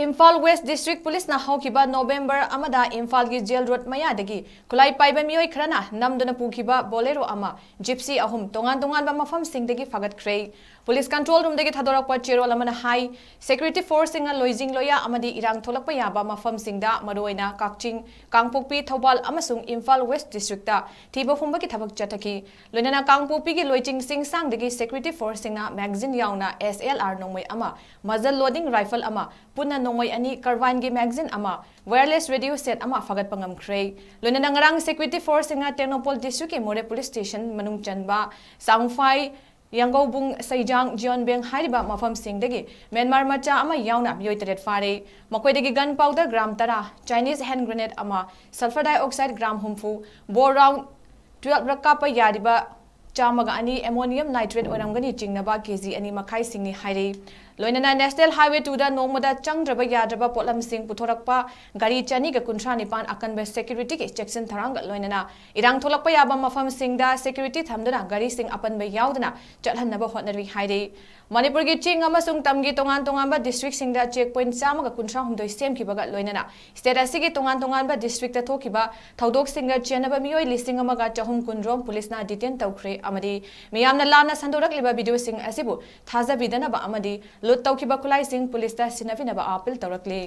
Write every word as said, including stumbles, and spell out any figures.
Imphal west district ꯄꯨꯂꯤꯁꯅ ꯍꯧꯈꯤꯕ November ꯑꯃꯗ ꯏꯝꯐꯥꯜꯒꯤ ꯖꯦꯜ ꯔꯣꯗ ꯃꯌꯥꯗꯒꯤ ꯈꯨꯠꯂꯥꯏ ꯄꯥꯏꯕ ꯃꯤꯑꯣꯏ ꯈꯔꯅ ꯅꯝꯗꯨꯅ ꯄꯨꯈꯤꯕ ꯕꯣꯂꯦꯔꯣ ꯑꯃ, ꯖꯤꯞꯁꯤ ꯑꯍꯨꯝ ꯇꯣꯉꯥꯟ ꯇꯣꯉꯥꯟꯕ ꯃꯐꯝꯁꯤꯡꯗꯒꯤ ꯐꯥꯒꯠꯈ꯭ꯔꯦ꯫ ꯄꯨꯂꯤꯁ ꯀꯟꯇ꯭ꯔꯣꯜ ꯔꯨꯝꯗꯒꯤ ꯊꯥꯗꯣꯔꯛꯄ ꯆꯦꯔꯣꯜ ꯑꯃꯅ ꯍꯥꯏ, ꯁꯦꯀ꯭ꯌꯨꯔꯤꯇꯤ ꯐꯣꯔꯁꯁꯤꯡꯅ ꯂꯣꯏꯖꯤꯡ ꯂꯣꯏꯌꯥ ꯑꯃꯗꯤ ꯏꯔꯥꯡ ꯊꯣꯛꯂꯛꯄ ꯌꯥꯕ ꯃꯐꯝꯁꯤꯡꯗ, ꯃꯔꯨꯑꯣꯏꯅ ꯀꯛꯆꯤꯡ, ꯀꯥꯡꯄꯣꯛꯄꯤ, ꯊꯧꯕꯥꯜ ꯑꯃꯁꯨꯡ ꯏꯝꯐꯥꯜ ꯋꯦꯁ ꯗꯤꯁꯇ꯭ꯔꯤꯛꯇ ꯊꯤꯕ ꯍꯨꯝꯕꯒꯤ ꯊꯕꯛ ꯆꯠꯊꯈꯤ꯫ ꯂꯣꯏꯅꯅ ꯀꯥꯡꯄꯣꯛꯄꯤꯒꯤ ꯂꯣꯏꯖꯤꯡ ꯆꯤꯡꯁꯥꯡꯗꯒꯤ ꯁꯦꯀ꯭ꯌꯨꯔꯤꯇꯤ ꯐꯣꯔꯁꯁꯤꯡꯅ ꯃꯦꯒꯥꯖꯤꯟ ꯌꯥꯎꯅ ꯑꯦꯁ ꯑꯦꯜ ꯑꯥꯔ ꯅꯣꯡꯃꯩ ꯑꯃ, ꯃꯖꯜ ꯂꯣꯗꯤꯡ ꯔꯥꯏꯐꯜ ꯑꯃ, ꯄꯨꯟꯅ ꯅꯣꯡꯃꯩ ꯑꯅꯤ, ꯀꯥꯔꯕꯥꯏꯟꯒꯤ ꯃꯦꯒꯥꯖꯤꯟ ꯑꯃ, ꯋꯥꯌꯔꯂꯦꯁ ꯔꯦꯗꯤꯑꯣ ꯁꯦꯠ ꯑꯃ ꯐꯥꯒꯠꯄ ꯉꯝꯈ꯭ꯔꯦ꯫ ꯂꯣꯏꯅꯅ ꯉꯔꯥꯡ ꯁꯦꯀ꯭ꯌꯨꯔꯤꯇꯤ ꯐꯣꯔꯁꯁꯤꯡꯅ ꯇꯦꯡꯅꯧꯄꯜ ꯗꯤꯁꯇ꯭ꯔꯤꯛꯀꯤ ꯃꯣꯔꯦ ꯄꯨꯂꯤꯁ ꯁ꯭ꯇꯦꯁꯟ ꯃꯅꯨꯡ ꯆꯟꯕ ꯆꯥꯡꯐꯥꯏ, ꯌꯥꯡꯒꯧꯕꯨꯡ, ꯁꯩꯖꯥꯡ, ꯖꯤꯌꯣꯟꯕꯦꯡ ꯍꯥꯏꯔꯤꯕ ꯃꯐꯝꯁꯤꯡꯗꯒꯤ ꯃ꯭ꯌꯥꯟꯃꯥꯔ ꯃꯆꯥ ꯑꯃ ꯌꯥꯎꯅ ꯃꯤꯑꯣꯏ ꯇꯔꯦꯠ ꯐꯥꯔꯦ꯫ ꯃꯈꯣꯏꯗꯒꯤ ꯒꯟ ꯄꯥꯎꯗꯔ ꯒ꯭ꯔꯥꯝ ꯇꯔꯥ, ꯆꯥꯏꯅꯤꯁ ꯍꯦꯟ ꯒ꯭ꯔꯦꯅꯦꯗ ꯑꯃ, ꯁꯜꯐꯔ ꯗꯥꯏꯑꯣꯛꯁꯥꯏꯗ ꯒ꯭ꯔꯥꯝ ꯍꯨꯝꯐꯨ, ꯕꯣꯔ ꯔꯥꯎꯟ ꯇꯨꯌꯦꯜꯐ ꯔꯛ ꯀꯥꯞꯄ ꯌꯥꯔꯤꯕ ꯆꯥꯝꯃꯒ ꯑꯅꯤ, ꯑꯦꯃꯣꯅꯤꯌꯝ ꯅꯥꯏꯇ꯭ꯔꯦꯠ ꯑꯣꯏꯔꯝꯒꯅꯤ ꯆꯤꯡꯅꯕ ꯀꯦꯖꯤ ꯑꯅꯤ ꯃꯈꯥꯏꯁꯤꯡꯅꯤ ꯍꯥꯏꯔꯤ꯫ ꯂꯣꯏꯅꯅ ꯅꯦꯁꯅꯦꯜ ꯍꯥꯏꯋꯦ ꯇꯨꯗ ꯅꯣꯡꯃꯗ ꯆꯪꯗ꯭ꯔꯕ ꯌꯥꯗ꯭ꯔꯕ ꯄꯣꯠꯂꯝꯁꯤꯡ ꯄꯨꯊꯣꯔꯛꯄ ꯒꯥꯔꯤ ꯆꯅꯤꯒ ꯀꯨꯟꯊ꯭ꯔꯥ ꯅꯤꯄꯥꯟ ꯑꯀꯟꯕ ꯁꯦꯀ꯭ꯌꯨꯔꯤꯇꯤꯒꯤ ꯆꯦꯛꯁꯤꯟ ꯊꯧꯔꯥꯡꯒ ꯂꯣꯏꯅꯅ ꯏꯔꯥꯡ ꯊꯣꯛꯂꯛꯄ ꯌꯥꯕ ꯃꯐꯝꯁꯤꯡꯗ ꯁꯦꯀ꯭ꯌꯨꯔꯤꯇꯤ ꯊꯝꯗꯨꯅ ꯒꯥꯔꯤꯁꯤꯡ ꯑꯄꯟꯕ ꯌꯥꯎꯗꯅ ꯆꯠꯍꯟꯅꯕ ꯍꯣꯠꯅꯔꯤ ꯍꯥꯏꯔꯤ꯫ ꯃꯅꯤꯄꯨꯔꯒꯤ ꯆꯤꯡ ꯑꯃꯁꯨꯡ ꯇꯝꯒꯤ ꯇꯣꯉꯥꯟ ꯇꯣꯉꯥꯟꯕ ꯗꯤꯁꯇ꯭ꯔꯤꯛꯁꯤꯡꯗ ꯆꯦꯛ ꯄꯣꯏꯟꯠ ꯆꯥꯝꯃꯒ ꯀꯨꯟꯊ꯭ꯔꯥ ꯍꯨꯝꯗꯣꯏ ꯁꯦꯝꯈꯤꯕꯒ ꯂꯣꯏꯅꯅ ꯁ꯭ꯇꯦꯠ ꯑꯁꯤꯒꯤ ꯇꯣꯉꯥꯟ ꯇꯣꯉꯥꯟꯕ ꯗꯤꯁꯇ꯭ꯔꯤꯛꯇ ꯊꯣꯛꯈꯤꯕ ꯊꯧꯗꯣꯛꯁꯤꯡꯗ ꯆꯦꯟꯅꯕ ꯃꯤꯑꯣꯏ ꯂꯤꯁꯤꯡ ꯑꯃꯒ ꯆꯍꯨꯝ ꯀꯨꯟ ꯔꯣꯝ ꯄꯨꯂꯤꯁꯅ ꯗꯤꯇꯦꯟ ꯇꯧꯈ꯭ꯔꯦ ꯑꯃꯗꯤ ꯃꯤꯌꯥꯝꯅ ꯂꯥꯟꯅ ꯁꯟꯗꯣꯔꯛꯂꯤꯕ ꯚꯤꯗꯤꯑꯣꯁꯤꯡ ꯑꯁꯤꯕꯨ ꯊꯥꯖꯕꯤꯗꯅꯕ ꯑꯃꯗꯤ ꯂꯨꯠ ꯇꯧꯈꯤꯕ ꯈꯨꯠꯂꯥꯏꯁꯤꯡ ꯄꯨꯂꯤꯁꯇ ꯁꯤꯟꯅꯕꯤꯅꯕ ꯑꯥꯄꯤꯜ ꯇꯧꯔꯛꯂꯤ꯫